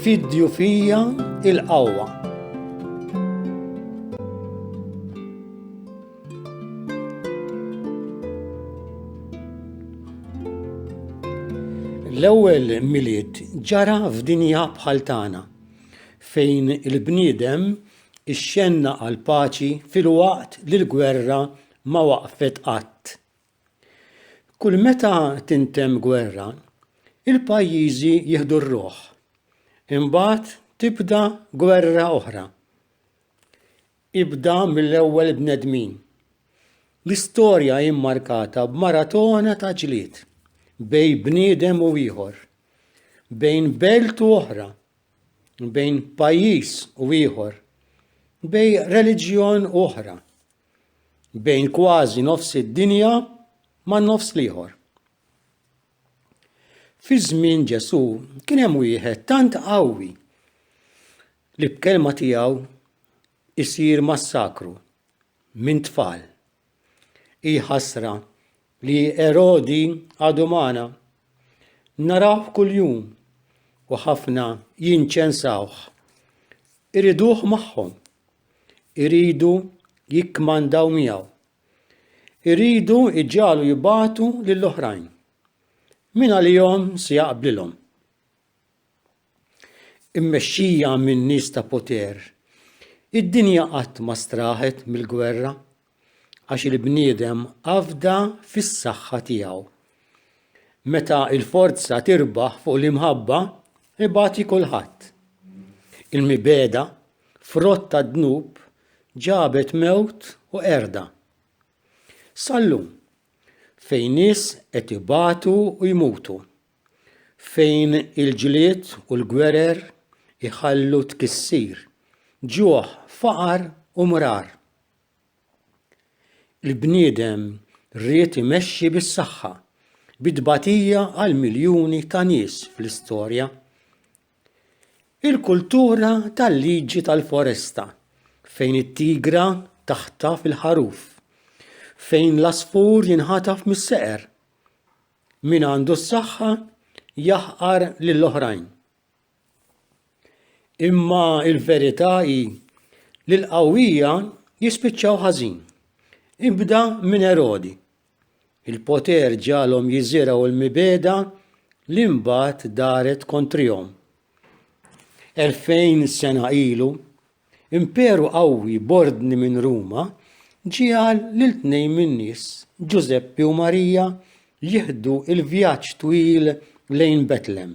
Fid-djufija il-qawwa. L-ewwel Milied ġara f'dinja bħal tagħna, fejn il-bniedem ixxennaq għall-paċi filwaqt li l-gwerra ma waqfet qatt. Kull meta tintemm gwerra, il-pajjiżi jieħdu r-ruħ. Imbagħad tibda gwerra oħra. Ibda mill-ewwel bnedmin. L-istorja hi mmarkata b'maratona ta' ġlied bejn bniedem u ieħor, bejn belt u oħra, bejn pajjiż u ieħor, bejn reliġjon u oħra, bejn kważi nofs id-dinja man-nofs l-ieħor. Fi żmien Ġesù kien hemm wieħed tant qawwi li b'kelma tiegħu isir massakru minn tfal. Hi ħasra li Erodi għadu magħna. Narawh kuljum u ħafna jinċensawh. Iriduh magħhom. Iridu jikkmandaw miegħu. Iridu jġagħlu jbatu lill-oħrajn. Min għalihom se jaqblilhom. Immexxija minn nies ta' poter, id-dinja qatt ma straħet mill-gwerra għax il-bniedem afda fis-saħħa tiegħu. Meta l-forza tirbaħ fuq l-imħabba, ibati kulħadd. Il-mibegħda, frott tad-dnub, ġabet mewt u qerda. Sal-lum, fejn nies qed ibatu u jmutu, fejn il-ġlied u l-gwerer iħallu tkissir, ġuħ, faqar u mrar. Il-bniedem ried imexxi bis-saħħa, bi tbatija għal miljuni ta' nies fl-istorja. Il-kultura tal-liġi tal-foresta, fejn it-tigra taħtaf il-ħaruf, fejn l-għasfur jinħataf mis-seqer, Min għandu s-saħħa jaħqar lill-oħrajn. Imma l-verità hi li l-qawwija jispiċċaw ħażin. Ibda minn Erodi. Il-poter ġagħalhom jiżirgħu l-mibegħda li mbagħad daret kontrihom. 2000 sena ilu, Imperu qawwi b'ordni minn Ruma ġiegħel lil tnejn min-nies, Ġużeppi u Marija, jieħdu l-vjaġġ twil lejn Betlem.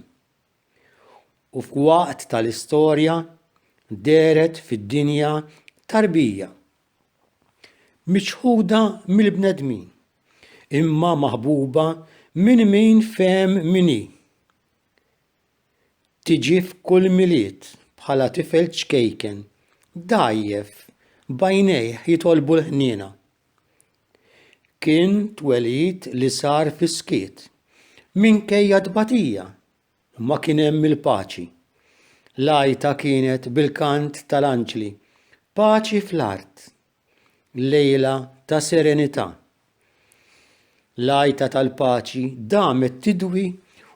U f'waqt tal-istorja dehret fid-dinja tarbija, miċħuda mill-bnedmin, imma maħbuba minn min fehem min hi. Tiġi f'kull Milied bħala tifel ċkejken, dgħajjef, b'għajnejh jitolbu l-ħniena. Kien twelid li sar fis-skiet, minkejja t-tbatija, imma kien hemm il-paċi. L-għajta kienet bil-kant tal-anġli, Paċi fl-art. Lejla ta' serenità. L-għajta tal-paċi damet tidwi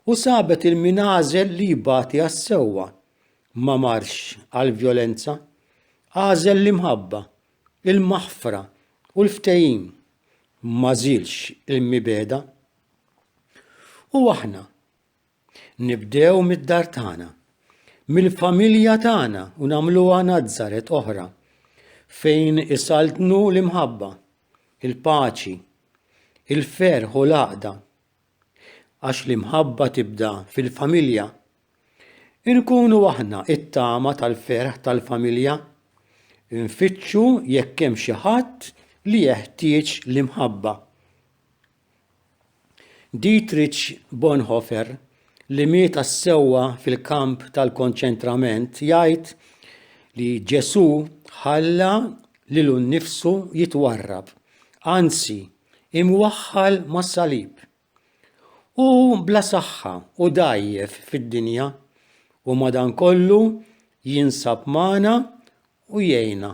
u sabet 'il min għażel li jbati għas-sewwa. Ma marx għall-vjolenza. Għażel l-imħabba, il-maħfra u l-ftehim. M'għażilx il-mibegħda. U aħna? Nibdew mid-dar tagħna, mill-familja tagħna u nagħmluha Nazaret oħra, fejn isaltnu l-imħabba, il-paċi, il-ferħ u l-għaqda. Għax l-imħabba tibda fil-familja. Inkunu aħna t-tama tal-ferħ tal-familja. Infittxu jekk hemm xi ħadd li jeħtieġ l-imħabba. Dietrich Bonhoeffer, li miet għas-sewwa fil-kamp tal-konċentrament, jgħid li Ġesù ħalla lilu nnifsu jitwarrab, anzi, imwaħħal mas-salib. Hu bla saħħa u dgħajjef fid-dinja, u madankollu jinsab magħna u jgħinna.